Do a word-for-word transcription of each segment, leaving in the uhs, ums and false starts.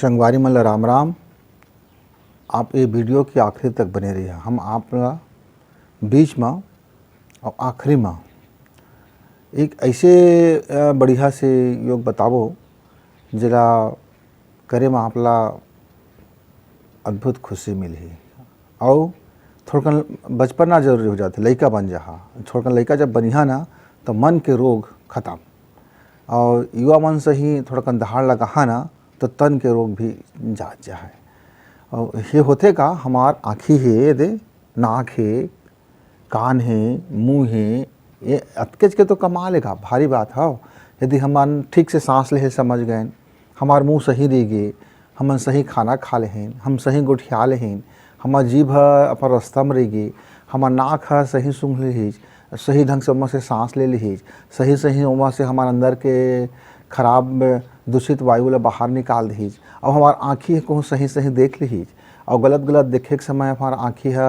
संगवारी मन ला राम राम। आप ये वीडियो के आखिरी तक बने रहिए। हम आप ला बीच में और आखिरी में एक ऐसे, अ, बढ़िया से योग बताबो, जेला करे में आप ला अद्भुत खुशी मिलही। और थोड़कन बचपना जरूरी हो जाथे, लइका बन जाहा। थोड़कन लइका जब बनिहा ना, तो मन के रोग खत्म। और युवा मन से ही थोड़कन दहाड़ लगाहा ना, तो तन के रोग भी जात जाहे। और ये होथे का, हमार आँखी हे, दे, नाक हे, कान हे, मुंह हे, ये अतकेच के तो कमाल हे गा, भारी बात हव। यदि हमन ठीक से सांस लेहे समझ गएन, हमार मुंह सही रह गे, हमन सही खाना खा लेहेन, हम सही गोठिया लेहेन, हमार जीभ ह अपन रस्ता म रह गे, हमार नाक ह सही सूंघ लेहिस, सही ढंग से ओमा से सांस ले लेहिस, सही सही ओमा से हमार अंदर के खराब, दूषित वायु ला बाहर निकाल देहिस, अब हमार आँखी ह कहूँ सही सही देख लेहिस, और गलत गलत देखे के समय हमार आँखी ह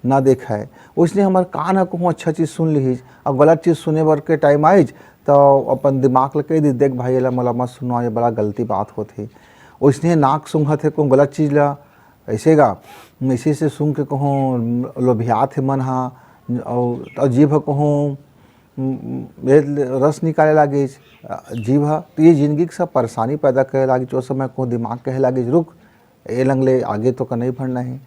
ना देखय, ओइसने हमर कान ह कहूँ अच्छा चीज सुन लिहिस, अउ गलत चीज सुने बर के टाइम आइस, त अपन दिमाग ल कहि दिस, "देख भाई, एला मोला मत सुनवा, ये बड़ा गलती बात होथे।" ओइसने नाक सूंघत हे कहूँ गलत चीज ल, अइसे गा, अइसे से सूंघ के कहूँ लोभियात हे मन ह, अउ, अउ जीभ ह कहूँ, उम, ये रस निकाले लागिस, अ, जीभ ह, त ये जिनगी के सब परेशानी पैदा करे लागिस, ओ समय कहूँ दिमाग कहे लागिस, "रुक, ए लंग ले आगे तो का नहीं बढ़ना हे।"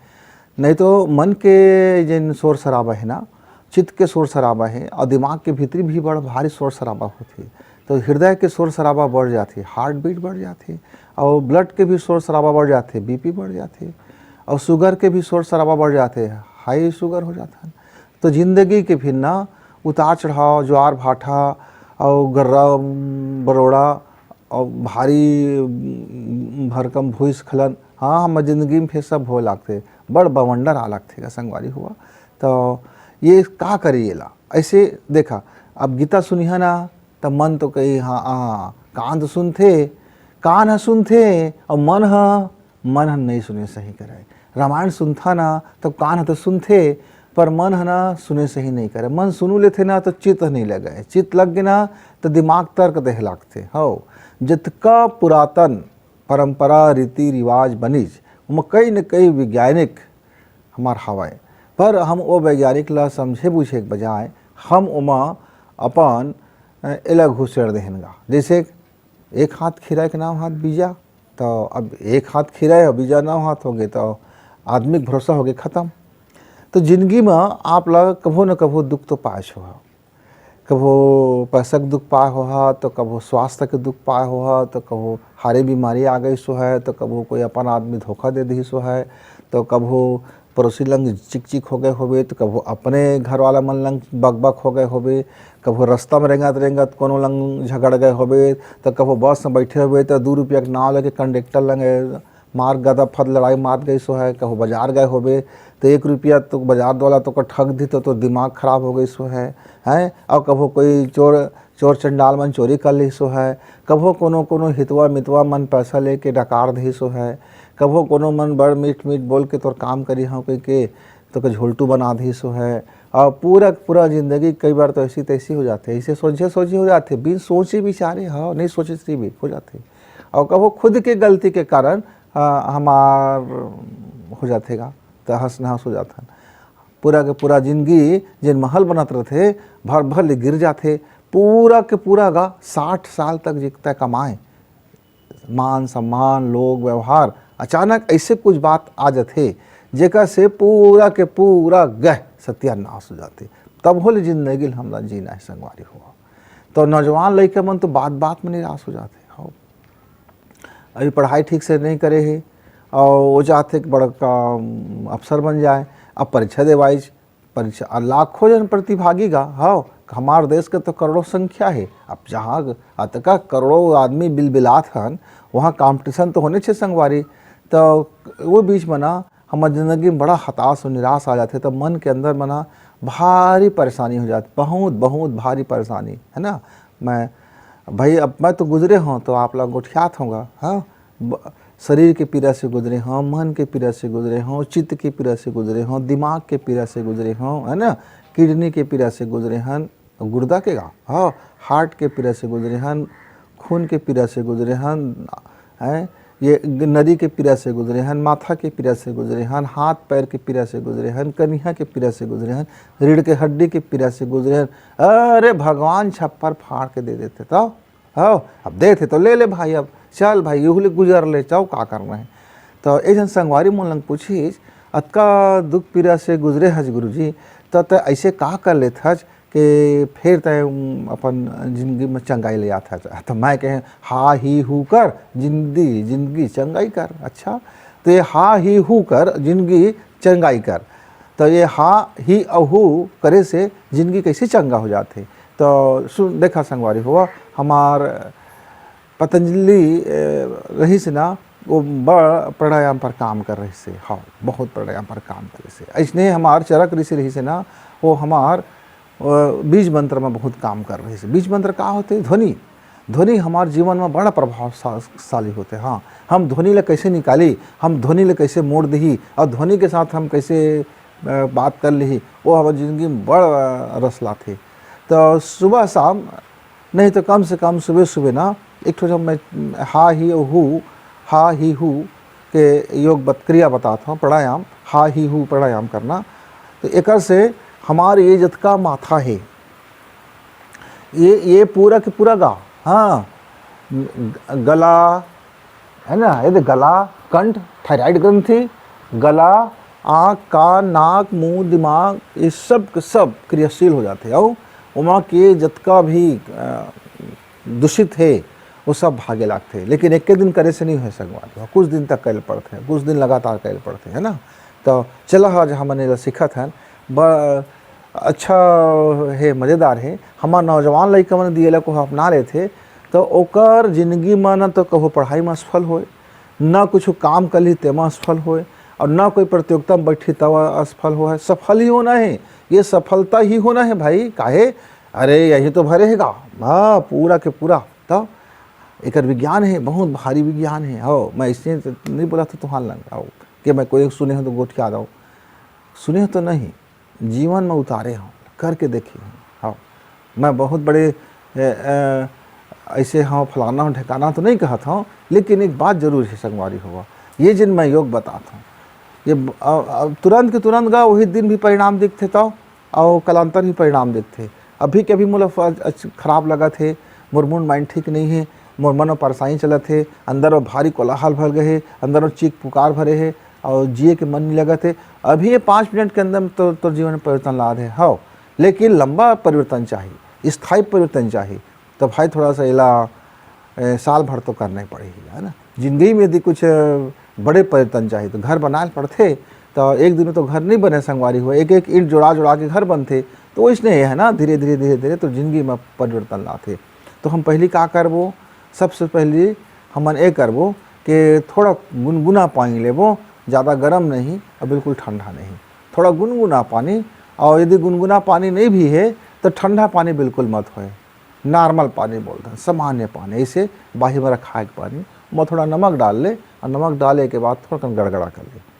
नहीं तो मन के जेन शोर शराबा हे ना, चित्त के शोर शराबा हे, और दिमाग के भीतरी भी बड़ भारी शोर शराबा होथे। तो हृदय के शोर शराबा बढ़ जाथे, heart beat बढ़ जाथे, और blood के भी शोर शराबा बढ़ जाथे, BP बढ़ जाथे, और sugar के भी शोर शराबा बढ़ जाथे, high sugar हो जाथे। तो जिंदगी के फिर ना उतार चढ़ाव, ज्वार भाटा, और गर्रा, उम, बरोड़ा, और भारी, उम, भरकम भूस्खलन, हाँ, हमर जिंदगी में फिर सब होए लागथे, बड़ बवंडर आ लागथे गा संगवारी हुआ। तो ये का करी एला? ऐसे देखा, अब गीता सुनिहा ना, त मन तो कही, "हाँ, हाँ, कान तो सुनथे, कान ह सुनथे, और मन ह, मन ह नहीं सुने सही करे।" रामायण सुनथा ना, तब कान ह तो सुनथे, पर मन ह ना सुने सही नहीं करे। मन सुनू लेथे ना, तो चित्त नहीं लगे, चित्त लग गे ना, तो दिमाग तर्क देहे लागथे। हव, जतका पुरातन परंपरा, रीति रिवाज बनिस, ओमा कई न कई वैज्ञानिक हमार हवय, पर हम ओ वैज्ञानिक ला समझे बूझे के बजाय हम ओमा अपन, अ, एला घुसेड़ देहन गा। जैसे एक हाथ खीरा, एक नाव हाथ बीजा, तो अब एक हाथ खीरा है, बीजा नाव हाथ हो गए, तो आदमी के भरोसा हो गए खत्म। तो जिंदगी में आप ला कभो न कभो दुख तो पाए हो, कभो पैसा के दुख पाए होहा, तो कभो स्वास्थ्य के दुख पाए होहा, तो कभो हारे बीमारी आ गई सो है, तो कभो कोई अपन आदमी धोखा दे दिस सो है, तो कभो पड़ोसी लंग चिक चिक हो गए होबे, तो कभो अपने घर वाला मन लंग बक बक हो गए होबे, कभो रास्ता में रेंगत रेंगत कोनो लंग झगड़ गए होबे, तो कभो बस में बैठे होबे, तो दू रुपया के नाव लेके कंडक्टर लंग मार गदा फद लड़ाई मार गई सो है, कभो बाजार गए होबे, तो एक रुपया तो बाजार वाला तो को ठग दी, तो, तो दिमाग खराब हो गई सो है, हैं? और कभो कोई चोर, चोर चंडाल मन चोरी कर ली सो है, कभो कोनो, कोनो हितवा मितवा मन पैसा लेके डकार दी सो है, कभो कोनो मन बड़ मीठ मीठ बोल के तोर काम करी हाँ कह के तो के झोलटू बना दी सो है। और पूरा, पूरा जिंदगी कई बार तो ऐसी तैसी हो जाते, ऐसे सोझे सोझे हो जाते, बिन सोचे विचारे, हाँ, नहीं सोचे से भी हो जाते। और कभो खुद के गलती के कारण, आ, हमार हो जाथे गा, तहस नहस हो जाथन। पूरा के पूरा जिंदगी जेन महल बनत रथे, भर भर ले गिर जाथे। पूरा के पूरा गा साठ साल तक जितना कमाए, मान सम्मान, लोग व्यवहार, अचानक ऐसे कुछ बात आ जाथे, जेकर से पूरा के पूरा गह सत्यानाश हो जाथे। तब होले जिंदगी ल हमला जीना है संगवारी हो। तो नौजवान लइका मन तो बात बात में निराश हो जाथे। हो, अभी पढ़ाई ठीक से नहीं करे हे, और वो चाहथे कि बड़का, अम, अफसर बन जाए। अब परीक्षा देवाइस, परीक्षा, और लाखों जन प्रतिभागी गा। हाँ, हमार देश के तो करोड़ों संख्या है। अब जहाँ अतका करोड़ों आदमी बिलबिलात हन, वहाँ कंपटीशन तो होने छे संगवारी। तो वो बीच में ना हमार जिंदगी में बड़ा हताश और निराश आ जाथे, तो मन के अंदर में ना भारी परेशानी हो जाती, बहुत, बहुत भारी परेशानी, है ना। मैं, भाई, अब मैं तो गुजरे हूँ, तो आप लोग गोठियात होगा, हाँ। ब-, शरीर के पीड़ा से गुजरे हूँ, मन के पीड़ा से गुजरे हूँ, चित्त के पीड़ा से गुजरे हूँ, दिमाग के पीड़ा से गुजरे हूँ, है ना, किडनी के पीड़ा से गुजरे हन, गुर्दा के गा, हाँ, हार्ट के पीड़ा से गुजरे हन, खून के पीड़ा से गुजरे हन, हैं, ये ग-, नदी के पीरा से गुजरे हन, माथा के पीरा से गुजरे हन, हाथ पैर के पीरा से गुजरे हन, कनिहा के पीरा से गुजरे हन, रीढ़ के हड्डी के पीरा से गुजरे हन। अरे भगवान छप्पर फाड़ के दे देथे तो, हो, अब देथे तो ले ले भाई, अब चल भाई, यहू ले गुजर ले, चाहो का करना है। तो एक झन संगवारी मोर लंग पूछिस, "अतका दुख पीरा से गुजरे हस गुरुजी, त तैं ऐसे का कर लेत हस के फेर तैं, उम, अपन जिंदगी में चंगाई ले आत हस?" तो मैं कहे, "हा ही हू कर, जिंदगी, जिंदगी चंगाई कर।" अच्छा, तो ये हा ही हू कर, जिंदगी चंगाई कर, तो ये हा ही अउ हू करे से जिंदगी कैसे चंगा हो जाथे? तो सुन, देखा संगवारी हो, हमार पतंजलि, ए, रहिस ना, वो बड़ प्राणायाम पर काम करे रहिस हे। हाँ, बहुत प्राणायाम पर काम करे रहिस हे। अइसने हमार चरक ऋषि रहिस हे ना, वो हमार, अ, बीज मंत्र में बहुत काम करे रहिस हे। बीज मंत्र का होथे? ध्वनि। ध्वनि हमार जीवन में बड़ा प्रभावशाली होथे। हाँ, हम ध्वनि ला कैसे निकाली, हम ध्वनि ला कैसे मोड़ दिही अउ ध्वनि के साथ हम कैसे, अ, बात कर लिही, वो हमार जिंदगी में बड़, अ, रस लाथे। तो सुबह शाम नहीं तो कम से कम सुबह सुबह ना एक ठो जब मैं हा ही हू, हा ही हू के योग बत-, क्रिया बतात हूँ, प्राणायाम, हा ही हू प्राणायाम करना, तो एकर से हमार ये जतका माथा हे, ये, ये पूरा के पूरा गा, हाँ, ग-, गला, है ना, ये दे गला, कंठ, थायराइड ग्रंथि, गला, आँख, कान, नाक, मुंह, दिमाग, ये सब के सब क्रियाशील हो जाथे। अउ ओमा के जतका भी, अ, दूषित हे, वो सब भागे लागथे। लेकिन एके दिन करे से नहीं होय संगवारी हो, कुछ दिन तक करे ल पड़थे, कुछ दिन लगातार करे ल पड़थे, है ना। तो चला, आज हमन एला सीखत हन, बड़ अच्छा हे, मजेदार हे। हमार नौजवान लइका मन यदि एला कोहा अपना लेथे, तो ओकर जिंदगी म न तो कभू पढ़ाई म असफल होय, न कुछ काम कर ली तेमा असफल होय, और न कोई प्रतियोगिता में बैठी तब असफल होय। सफल ही होना है, ये सफलता ही होना है भाई। काहे? अरे, यही तो भरे हे गा, हाँ, पूरा के पूरा। तो एकर विज्ञान है, बहुत भारी विज्ञान है। हो, मैं इसलिए तो नहीं बोला था तुहार लंग आओ, कि मैं कोई सुने हो तो गोठिया दो, सुने हो तो नहीं, जीवन में उतारे हो, करके देखे हो। हाँ, मैं बहुत बड़े, ए, ए, ऐसे हाँ, फलाना हो, ढेकाना तो नहीं कहत हूँ, लेकिन एक बात जरूर है संगवारी हो, ये जिन मैं योग बतात हूँ, ये ब-, अ, अ, तुरंत के तुरंत गा, वही दिन भी परिणाम दिखथे तो, और कालांतर भी परिणाम दिखथे। अभी के अभी मोला फ-, अच-, खराब लगत हे, मोर मूड माइंड ठीक नहीं है, मोर मन में परेशानी चलत हे, अंदर में भारी कोलाहल भर गए हे, अंदर में चीख पुकार भरे हे, और जिए के मन नहीं लगत हे। अभी ये पाँच मिनट के अंदर में तो, तोर जीवन में परिवर्तन ला दे, हव, लेकिन लंबा परिवर्तन चाहिए, स्थायी परिवर्तन चाहिए। तो भाई, थोड़ा सा एला, ए, साल भर तो करना ही पड़ेगी, है ना। जिंदगी में यदि कुछ, अ, बड़े परिवर्तन चाहिए, तो घर बनाए पड़थे। तो एक दिन में तो घर नहीं बने संगवारी हो, एक एक ईंट जोड़ा जोड़ा के घर बनथे। तो वैसने ये है ना, धीरे धीरे, धीरे धीरे तो जिंदगी में परिवर्तन लाथे। तो हम पहली का करबो? सबसे पहली हमन ये करबो कि थोड़ा गुनगुना पानी लेबो, ज़्यादा गर्म नहीं और बिल्कुल ठंडा नहीं, थोड़ा गुनगुना पानी। और यदि गुनगुना पानी नहीं भी है, तो ठंडा पानी बिल्कुल मत होए, नॉर्मल पानी बोलते हैं, सामान्य पानी, ऐसे बाही में रखाए के पानी, ओमा थोड़ा नमक डाल ले और नमक डाले के बाद थोड़ा कन गड़गड़ा कर ले।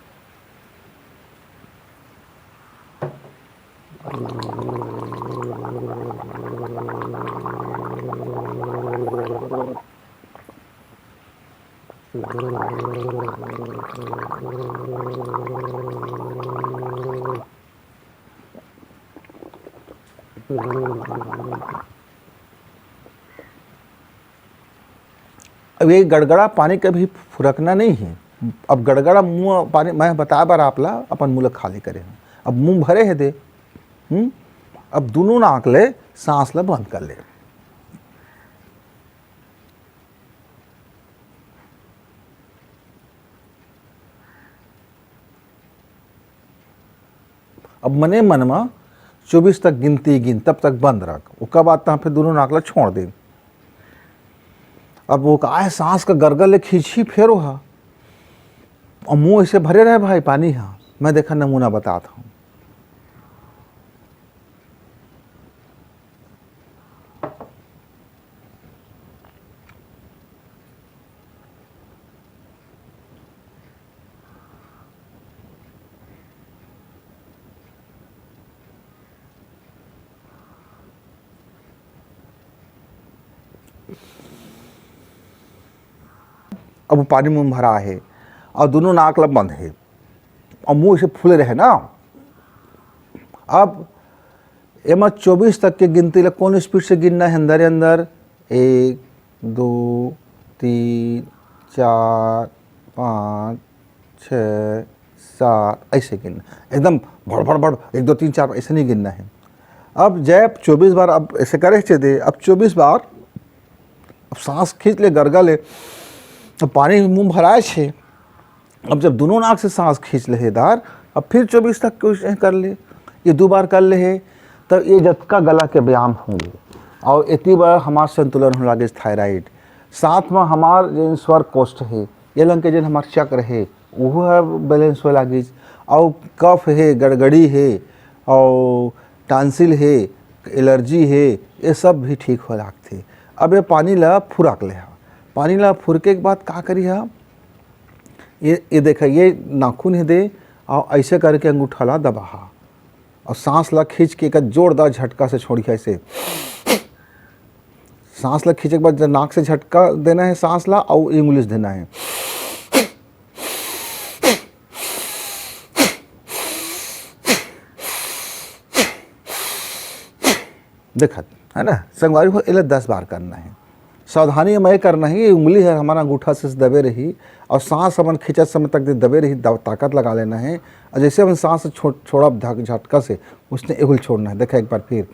अब ये गड़गड़ा पानी कभी फुरकना नहीं है। अब गड़गड़ा मुंह पानी, मैं बताए बर आप ला अपन मुंह ला खाली करे हूँ। अब मुंह भरे है दे, हम्म? अब दोनों नाक ले सांस ला बंद कर ले। अब मने मन म चौबीस तक गिनती गिन, तब तक बंद रख, ओकर बाद तहाँ फिर दोनों नाक ला छोड़ दे। अब वो का है, सांस का गरगर ले खींची फेर ओहा, और मुंह ऐसे भरे रहे भाई पानी हा। मैं देखा नमूना बतात हूँ। अब वो पानी मुंह भरा हे और दोनों नाक ला बंद हे और मुंह ऐसे फूले रहे ना। अब एमा चौबीस तक के गिनती ला कौन स्पीड से गिनना है? अंदर ही अंदर एक, दो, तीन, चार, पाँच, छः, सात, ऐसे गिनना। एकदम भड़ भड़ भड़, एक, दो, तीन, चार, ऐसे नहीं गिनना है। अब जब चौबीस बार, अब ऐसे करे छे दे, अब चौबीस बार, अब सांस खींच ले, गरगा ले, अब पानी मुंह भराए छे। अब जब दोनों नाक से सांस खींच ले हे दार, अब फिर चौबीस तक कोशिश कर ले, ये दो बार कर ले हे, तब ये जतका गला के व्यायाम होंगे और इतनी बार हमार संतुलन हो लागे, थायराइड, साथ में हमार जो स्वर कोष्ठ है, ये लंग के जो हमार चक्र है, वो बैलेंस हो लागिस, और कफ है, गड़गड़ी है, और टांसिल है, एलर्जी है, ये सब भी ठीक हो लागथे। अब ये पानी ला फुरक ले हा। पानी ला फुरके के बाद का करी हा? ये, ये देखा, ये नाखून है दे, और ऐसे करके अंगूठा ला दबा हा, और सांस ला खींच के एक जोरदार झटका से छोड़ी हा। ऐसे सांस ला खींचे के बाद जब नाक से झटका देना है सांस ला, और इंग्लिश देना है। देखत है ना संगवारी हो, एला दस बार करना है। सावधानी में करना है, ये उंगली है हमारा अंगूठा से दबे रही, और सांस अपन खींचत समय तक दे दबे रही, दब-, ताकत लगा लेना है। और जैसे अपन सांस छो-, छोड़ब धक-, झटका से, उसने एहुल छोड़ना है। देखा एक बार फिर,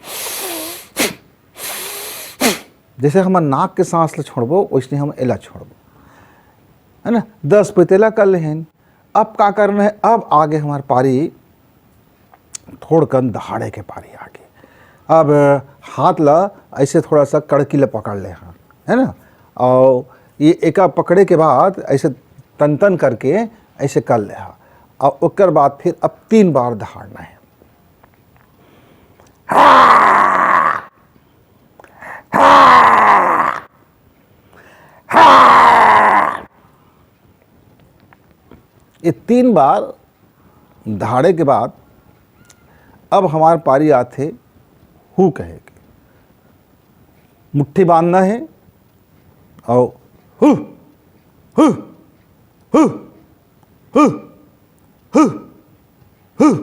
जैसे हमार नाक के सांस ला छोड़बो, वैसने हम एला छोड़बो, है ना? दस पइत एला कर लेहन। अब का करना है? अब आगे हमार पारी थोड़कन दहाड़े के पारी आगे। अब हाथ ला ऐसे थोड़ा सा कड़की ला पकड़ ले हा, है ना? और ये एका पकड़े के बाद ऐसे तन तन करके ऐसे कर ले हा। और ओकर बाद फिर अब तीन बार दहाड़ना है। ये तीन बार दहाड़े के बाद अब हमार पारी आथे हु कहे के। मुट्ठी बांधना है और हु, हु, हु, हु, हु, हु।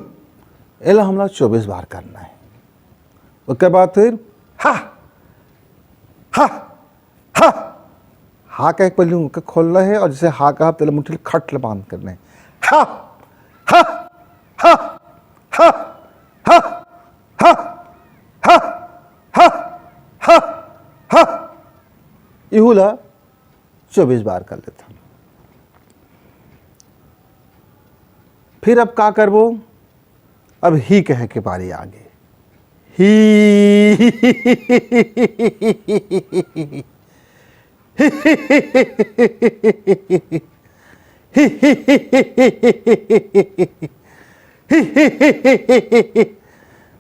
एला हमला चौबीस बार करना है। ओकर बाद फिर हा, हा, हा, हा कहे के पहले मुंह के खोलना है और जैसे हा कहा, पहले मुट्ठी खट ले बांध करना है। हा, हा, हा, हा, हा, हा, हा, हा, हा, हा। इहू ला चौबीस बार कर लेथन। फिर अब का करबो? अब ही कहे के पारी आगे। ही।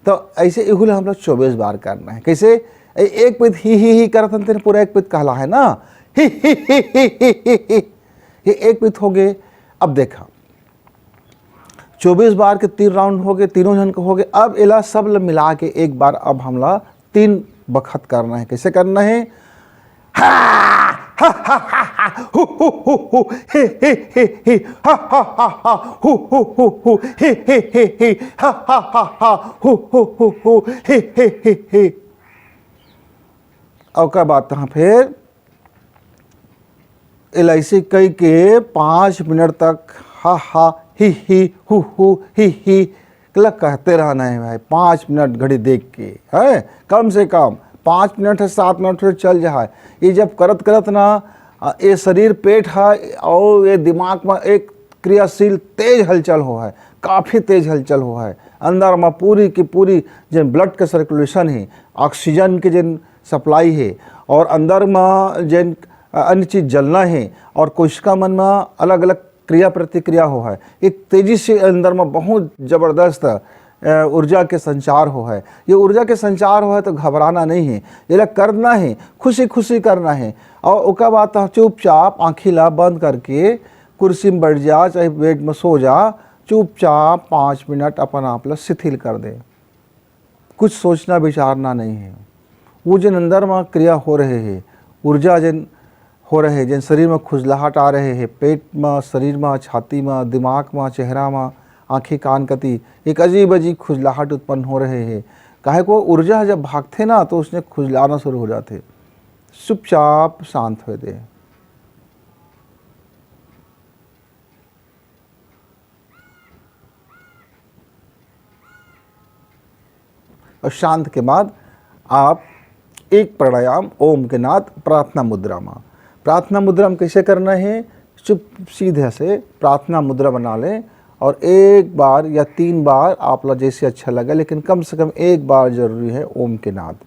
तो ऐसे इहू ला हम लोग चौबीस बार करना है। कैसे? ए-, एक पइत ही, ही, ही करत हन, तेन पूरा एक पइत कहला है ना। ही, ही, ही, ही, ही, ही, ही। ये एक पइत हो गए। अब देखा, चौबीस बार के तीन राउंड हो गए, तीनों जन के हो गए। अब एला सब ल मिला के एक बार अब हमला तीन बखत करना है। कैसे करना है? हा! हा, हा, हा, हा, हु, हु, हु, हु, हे, हे, हे, हे, हा, हा, हा, हा, हु, हु, हु, हु, हे, हे, हे, हे, हा, हा, हा, हा, हु, हु, हु, हु, हे, हे, हे, हे। ओकर बाद तहाँ फिर एला ऐसे कह के पाँच मिनट तक हा हा, ही ही, हु हु, ही ही, ल कहते रहना है भाई। पाँच मिनट घड़ी देख के, है, कम से कम पाँच मिनट है, सात मिनट है, चल जा है। ये जब करत करत ना, अ, ये शरीर, पेट है और ये दिमाग में एक क्रियाशील तेज हलचल हो है, काफ़ी तेज हलचल हो है। अंदर में पूरी की पूरी जिन ब्लड के सर्कुलेशन है, ऑक्सीजन के जिन सप्लाई है और अंदर में जिन, अ, अन्य चीज जलना है और कोशिका मन में अलग-अलग क्रिया प्रतिक्रिया हो है। एक तेजी से अंदर में बहुत जबरदस्त, अ, ऊर्जा के संचार हो है। ये ऊर्जा के संचार हो है तो घबराना नहीं है, एला करना है, खुशी-खुशी करना है। और ओकर बाद तो चुपचाप आँखी ला बंद करके कुर्सी में बैठ जा, चाहे बेड में सो जा, चुपचाप पाँच मिनट अपन आप ला शिथिल कर दे। कुछ सोचना विचारना नहीं है। वो जिन अंदर में क्रिया हो रहे है, ऊर्जा जिन हो रहे, जेन शरीर में खुजलाहट आ रहे हे, पेट में, शरीर में, छाती में, दिमाग में, चेहरा में, आँखी कान कती एक अजीब अजीब खुजलाहट उत्पन्न हो रहे हे। काहे को ऊर्जा जब भागथे ना, तो उसने खुजलाना शुरू हो जाथे। चुपचाप शांत हो दे। और शांत के बाद आप एक प्राणायाम ओम के नाद प्रार्थना मुद्रा में। प्रार्थना मुद्रा में कैसे करना है? चुप सीधे से प्रार्थना मुद्रा बना लें और एक बार या तीन बार आप ला जैसे अच्छा लगे, लेकिन कम से कम एक बार जरूरी है ओम के नाद।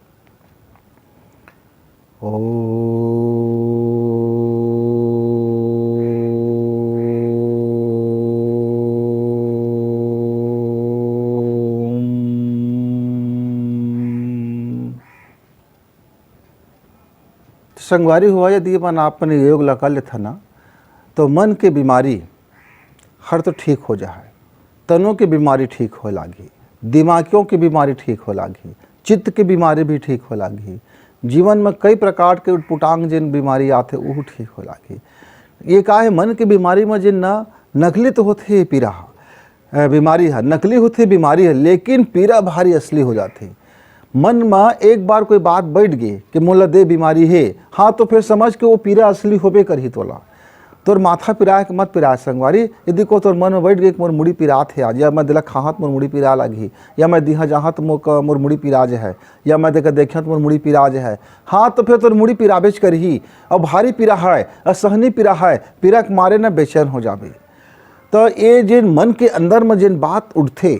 ओम। संगवारी हुआ, यदि अपन आपन योग ला कर लेथन ना, तो मन के बीमारी हर तो ठीक हो जाए, तनों की बीमारी ठीक हो लागी, दिमागियों की बीमारी ठीक हो लागी, चित्त की बीमारी भी ठीक हो लागी, जीवन में कई प्रकार के उटपुटांग जिन बीमारी आथे, वो ठीक हो लागी। ये का है, मन की बीमारी में जिन ना नकली तो होथे पीरा, अ, बीमारी है, नकली होथे बीमारी है, लेकिन पीरा भारी असली हो जाथे। मन में एक बार कोई बात बैठ गई कि मोला दे बीमारी है, हाँ, तो फिर समझ के वो पीरा असली होबे करही तोला। तोर माथा पिराए के मत पिराए संगवारी, यदि को तोर मन में बैठ गई कि मोर मुड़ी पिरात है आज, या मैं दिला खाहत मोर मुड़ी पिरा लगही, या मैं दिहा जाहत मोर, मोर मुड़ी पिराज है, या मैं देख देखत मोर मुड़ी पिराज है, हाँ, तो फिर तोर मुड़ी पिराबेच करही। और भारी पीरा है, असहनी पीरा है, पीरा के मारे न बेचैन हो जाबे। तो ये जिन मन के अंदर में जिन बात उठथे,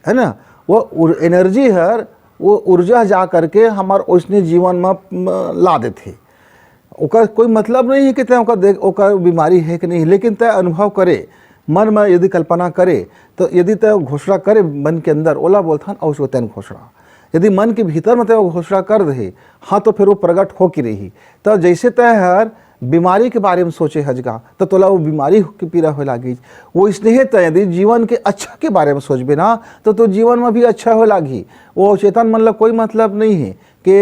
है ना, वो एनर्जी हर, वो ऊर्जा जा करके हमार ओइसने जीवन में, म, ला देथे। ओकर कोई मतलब नहीं है कि तय ओकर देख, ओकर बीमारी है कि नहीं, लेकिन तय अनुभव करे, मन में यदि कल्पना करे, तो यदि तय घोषणा करे मन के अंदर, ओला बोलथन औचेतन घोषणा। यदि मन के भीतर में तय घोषणा कर दे, हाँ, तो फिर वो प्रकट हो के रही। तो जैसे तय हर बीमारी के बारे में सोचे हजगा, तो तोला वो बीमारी के पीरा होए लागी। वो इसलिए तय यदि जीवन के अच्छा के बारे में सोचबे ना, तो तो जीवन में भी अच्छा होए लागी। वो चेतन मन ला कोई मतलब नहीं है कि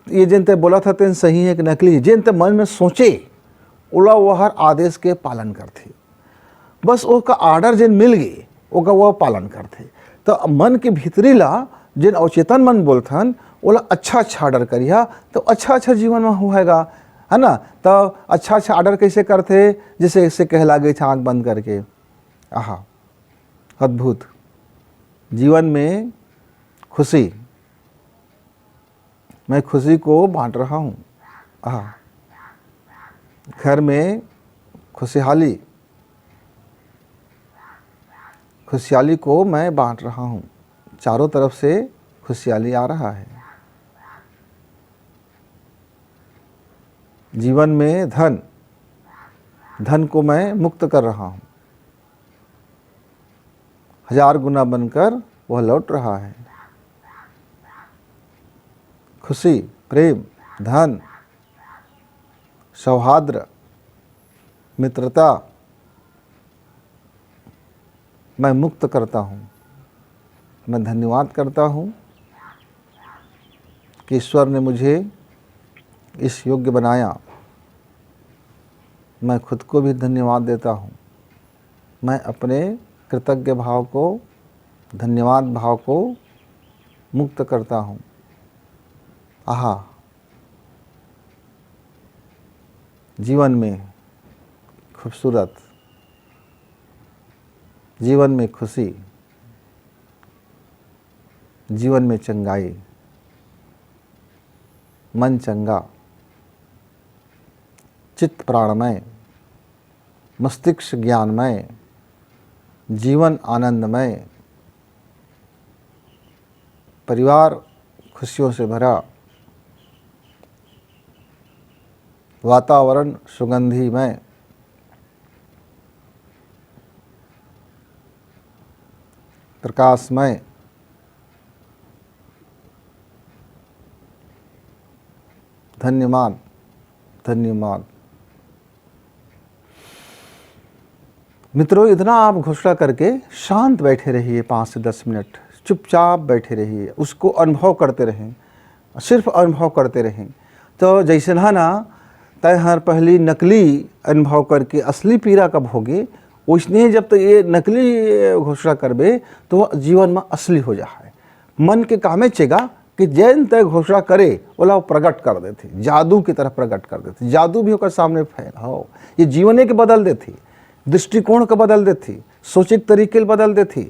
ये जिन ते बोला था, तेन सही है कि नकली है। जिन ते मन में सोचे, ओला वो हर आदेश के पालन करथे। बस ओका ऑर्डर जिन मिल गई, ओका वो पालन करथे। तो मन के भीतरी ला जिन अवचेतन मन बोलथन, ओला अच्छा अच्छा ऑर्डर करिहा, तो अच्छा अच्छा जीवन में होएगा, है ना? तो अच्छा अच्छा ऑर्डर कैसे करथे? जैसे, जैसे कहला गई था आँख बंद करके, आहा, अद्भुत। जीवन में खुशी, मैं खुशी को बांट रहा हूँ। आहा, घर में खुशहाली, खुशहाली को मैं बांट रहा हूँ। चारों तरफ से खुशहाली आ रहा है। जीवन में धन, धन को मैं मुक्त कर रहा हूँ। हजार गुना बनकर वह लौट रहा है। खुशी, प्रेम, धन, सौहार्द, मित्रता, मैं मुक्त करता हूँ। मैं धन्यवाद करता हूँ कि ईश्वर ने मुझे इस योग्य बनाया। मैं खुद को भी धन्यवाद देता हूँ। मैं अपने कृतज्ञ भाव को, धन्यवाद भाव को मुक्त करता हूँ। आहा, जीवन में खूबसूरत, जीवन में खुशी, जीवन में चंगाई, मन चंगा, चित्त प्राणमय, मस्तिष्क ज्ञानमय, जीवन आनंदमय, परिवार खुशियों से भरा, वातावरण सुगंधिमय, प्रकाशमय। धन्यवाद, धन्यवाद। मित्रों, इतना आप घोषणा करके शांत बैठे रहिए, पाँच से दस मिनट चुपचाप बैठे रहिए, उसको अनुभव करते रहें, सिर्फ अनुभव करते रहें। तो जैसे ना, ना तैं हर पहली नकली अनुभव करके असली पीरा कब होगे, ओइसने जब तक ये नकली घोषणा करबे, तो वो जीवन में असली हो जा है। मन के कामे चेगा कि जैन तय घोषणा करे, ओला वो प्रकट कर देथे, जादू की तरह प्रकट कर देथे। जादू भी ओकर सामने फैल हो। ये जीवने के बदल देथे, दृष्टिकोण के बदल देथे, सोचे के तरीके ल बदल देथे,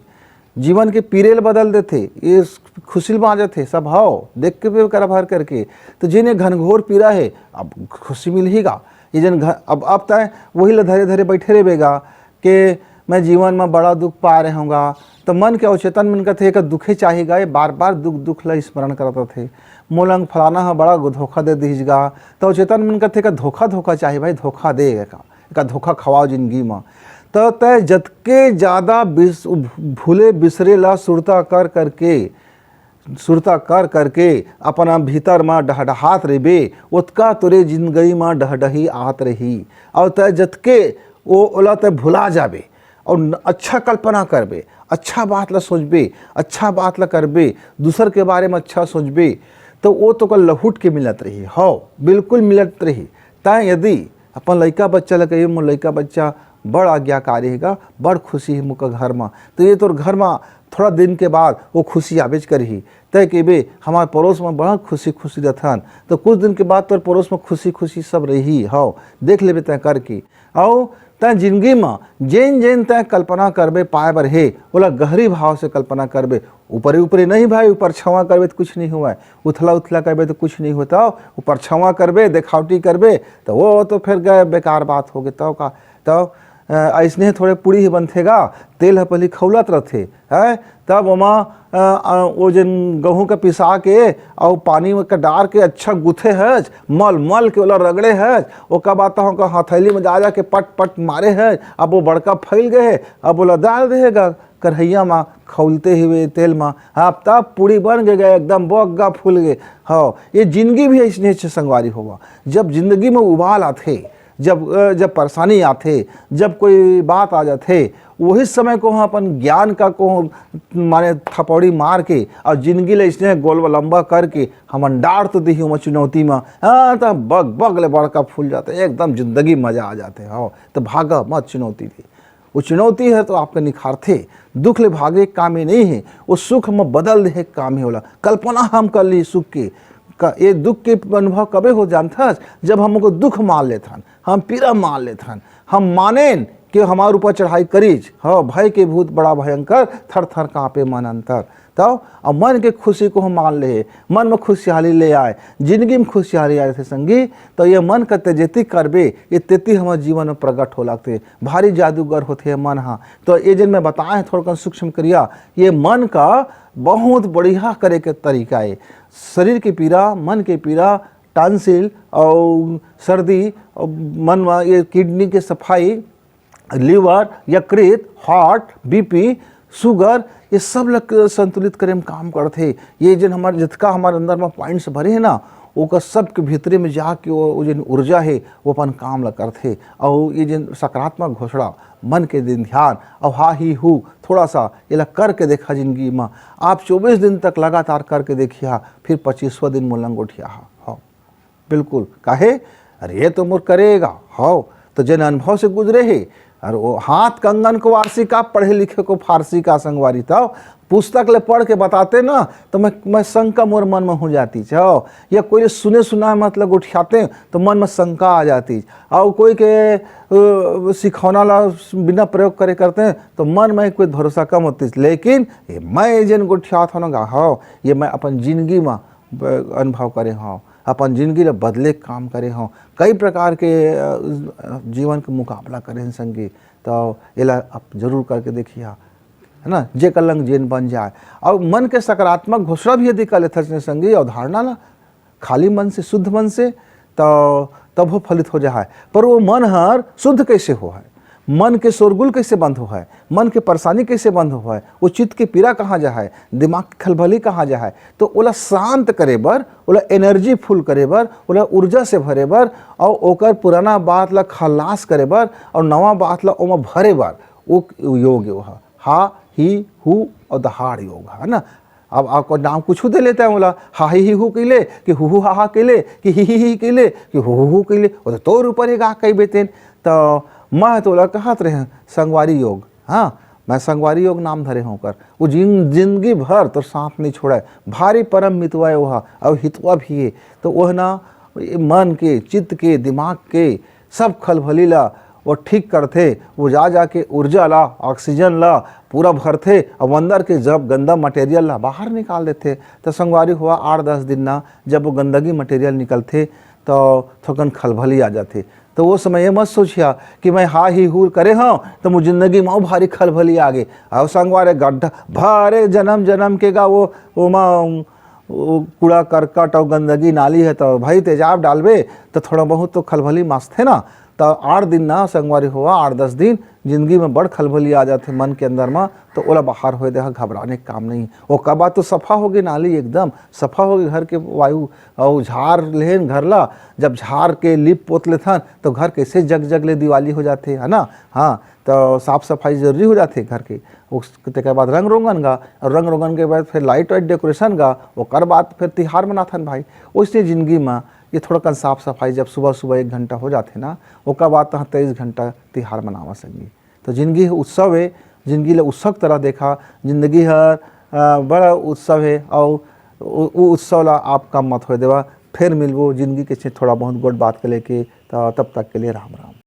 जीवन के पीरे ल बदल देथे। ये खुशी ल बाँचत हे सब, हव, देख के बेकरा भर करके। तो जेने घनघोर पीरा हे, अब खुशी मिलही गा। ये जन घ-, अब, अब तय वही ल धरे धरे बैठे रहे बेगा के मैं जीवन में बड़ा दुख पा रहे होंगा। तो मन के अवचेतन मन कथे, "एकर दुखे चाही गा, ये बार बार दुख, दुख ला स्मरण करत रथे। मोला फलाना ह बड़ा धोखा दे दिस गा।" तो अवचेतन मन कथे, "एकर धोखा, धोखा चाही भाई, धोखा दे एका, एका धोखा खवाओ जिंदगी में।" तो तय जतके ज्यादा बिस-, भूले बिसरे ला सुरता कर करके, सुरता कर करके अपना भीतर म डहडहात रहिबे, ओतका तोरे जिंदगी म डहडही आत रही। और तय जतके ओ, ओला तय भुला जाबे और न-, अच्छा कल्पना करबे, अच्छा बात ला सोचबे, अच्छा बात ला करबे, दूसर के बारे में अच्छा सोचबे, तो वो तो कल लहुट के मिलत रही। हव, बिल्कुल मिलत रही। तय यदि अपन लइका बच्चा ला कहिए, "मोर लइका बच्चा बड़ आज्ञाकारी हे गा, बड़ खुशी हे मोका घर म," तो ये तोर घर म थोड़ा दिन के बाद वो खुशी आबेच करही। तय कहिबे, "हमार पड़ोस म बड़ा खुशी खुशी रथन," तो कुछ दिन के बाद तोर पड़ोस म खुशी खुशी सब रही। हव, देख लेबे तय करके। अउ तय जिंदगी म जेन जेन तय कल्पना करबे पाए बर हे, ओला गहरी भाव से कल्पना करबे। ऊपरे ऊपरे नहीं भाई, ऊपर छवा करबे तो कुछ नहीं हुआ, उथला उथला करबे तो कुछ नहीं होता। ऊपर छवा करबे, देखावटी करबे, तो वो तो फिर गए, बेकार बात हो गए। तो का, तो अ, अइसने थोड़े पूड़ी ही बनथे गा, तेल ह पहली खौलत रथे, हैं? तब ओमा, अ, अ, वो जेन गहूं के पिसा के अउ पानी में के डार के अच्छा गुथे हच, मल मल के ओला रगड़े हच, ओकर बाद तो हमका हथैली में जा जा के पट पट मारे हच। अब वो बड़का फैल गए हे, अब ओला डाल देहे गा कढ़ैया मा खौलते हुए तेल मा। अब तब पूड़ी बन के गए, एकदम बग्गा फूल गए। हव, ये जिंदगी भी अइसने हे संगवारी होवा। जब जिंदगी में उबाल आथे, जब, अ, जब परेशानी आथे, जब कोई बात आ जाथे, वही समय को हम अपन ज्ञान का को माने थपौड़ी मार के और जिंदगी ले इसने गोल लंबा करके हमन डार तो दिही ओमा चुनौती मा, हाँ, त बग बग ले बड़का फूल जाथे, एकदम जिंदगी मजा आ जाथे। हव, तो भागा मत चुनौती ले। वो चुनौती हे तो आपका निखारथे, दुख ले भागे काम ही नहीं हे, वो सुख में बदल दे काम ही होला। कल्पना हम कर ली सुख के, का, ये दुख के अनुभव कबे हो जानथस, जब हम ओकर दुख मान लेथन, हम पीरा मान लेथन, हम मानेन कि हमार ऊपर चढ़ाई करिच, हव, भय के भूत बड़ा भयंकर, थर थर कांपे मन अंतर। तब अब मन के खुशी को हम मान ले, मन में खुशहाली ले आए, जिंदगी में खुशहाली आए थे संगी, तो ये मन का तेजेती करबे, ये तेती हमारे जीवन में प्रकट हो लगते। भारी जादूगर होते हैं मन हा। तो ये जिन मैं बताए हैं थोड़ा सूक्ष्म क्रिया, ये मन का बहुत बढ़िया करे के तरीका है। शरीर के पीरा, मन के पीरा, टॉन्सिल और सर्दी, और मन में ये किडनी के सफाई, लिवर, यकृत, हार्ट, बीपी, शुगर, ये सब ल संतुलित करे में काम करथे। ये जन हमारे, जितका हमारे अंदर में पॉइंट्स भरे हैं ना, ओकर सबके भीतरे में जाके वो, वो जन ऊर्जा है, वो अपन काम ला करथे। और ये जन सकारात्मक घोषणा, मन के दिन ध्यान, और हा ही हू, थोड़ा सा एला करके देखा जिंदगी में। आप चौबीस दिन तक लगातार करके देखिया, फिर पच्चीसवाँ दिन मोला गोठिया हा। हाँ। बिल्कुल। काहे? अरे, ये तो मोर करेगा। हव, तो जन अनुभव से गुजरे हे। अरे, वो हाथ कंगन को आरसी का, पढ़े लिखे को फारसी का, संगवारी। तब पुस्तक ले पढ़ के बताते ना, तो मैं, मैं शंका मोर मन में हो जाती। हव, या कोई सुने सुनाए मतलब उठाते, तो मन में शंका आ जाती। और कोई के, अ, सिखौना ला बिना प्रयोग करे करते हैं, तो मन में कोई भरोसा कम होती। लेकिन ये मैं जन गोठियात हो ना गा, हव, ये मैं अपन जिंदगी में ब-, अनुभव करे हव, अपन जिंदगी ला बदले के काम करे हव, कई प्रकार के, अ, जीवन के मुकाबला करे हन संगी, तो एला आप जरूर करके देखिया, है ना, जेकर लंग जेन बन जाए। और मन के सकारात्मक घोषणा भी यदि कर लेथस ने संगी, अवधारणा ला, खाली मन से, शुद्ध मन से, तो तब वो फलित हो जाए। पर वो मन हर शुद्ध कैसे हो है? मन के शोरगुल कैसे बंद हो है, मन के परेशानी कैसे बंद हो है, वो चित्त के पीरा कहाँ जा है, दिमाग के खलबली कहाँ जा है, तो ओला शांत करे बर, ओला एनर्जी फुल करे बर, ओला ऊर्जा से भरे बर, और ओकर पुराना बात ला खलास करे बर और नवा बात ला ओमा भरे बर, वो योग वो है। हा, ही, हु और द हार्ड योग है ना। अब आपको नाम कुछ दे लेता है, बोला हा ही ही हू कइले कि हु हु हा हा कइले कि ही ही ही कइले कि हु हु हू कइले, वो तो तोर ऊपर हे गा कइबे तेन। तो मैं तो ओला कहत रहे संगवारी योग, हाँ, मैं संगवारी योग नाम धरे हूँ ओकर। वो जिन-, जिंदगी भर तोर साथ नहीं छोड़े, भारी परम मितवा है वो हा, और हितवा भी है। तो वह ना, ये मन के, चित्त के, दिमाग के सब खलबली ला वो ठीक करथे। वो जा जाके ऊर्जा ला, ऑक्सीजन ला पूरा भरथे, और अंदर के जब गंदा मटेरियल ला बाहर निकाल देथे। तो संगवारी हुआ, आठ दस दिन ना जब वो गंदगी मटेरियल निकलथे, तो थोकन खलबली आ जाथे। तो वो समय ये मत सोचिया कि मैं हा ही हूर करे हूँ, तो मुझे जिंदगी में भारी खलबली आ गई। और संगवारी, गड्ढा भारे जन्म जन्म के गा वो, वो मा वो कूड़ा करकट और गंदगी नाली है, तो भाई तेजाब डालबे तो थोड़ा बहुत तो खलबली मचथे ना। तो आठ दिन ना संगवारी हुआ, आठ दस दिन जिंदगी में बड़ खलबली आ जाथे मन के अंदर में, तो ओला बाहर होए देहा, घबराने के काम नहीं। ओकर बाद तो सफा होगे नाली, एकदम सफा होगे घर के वायु। और झार लेन घर ला, जब झार के लीप पोत लेथन तो घर कैसे जग जग ले दिवाली हो जाथे, है ना? हाँ, तो साफ सफाई जरूरी हो जाथे घर के। उस, तेकर बाद रंग रोगन गा, और रंग रोगन के बाद फिर लाइट वाइट डेकोरेशन गा, ओकर बाद फिर तिहार मनाथन भाई। वैसे जिंदगी में ये थोड़ा कन साफ सफाई जब सुबह सुबह एक घंटा हो जाथे ना, ओकर बाद तहाँ तेईस घंटा तिहार मनावा संगी। तो जिंदगी उत्सव है, जिंदगी ले उत्सव तरह देखा, जिंदगी हर अ, बड़ा उत्सव है, और उ, उ उत्सव ला आप कम मत होए देवा। फिर मिलबो जिंदगी के छे थोड़ा बहुत गोट बात के लेके, तो तब तक के लिए राम राम।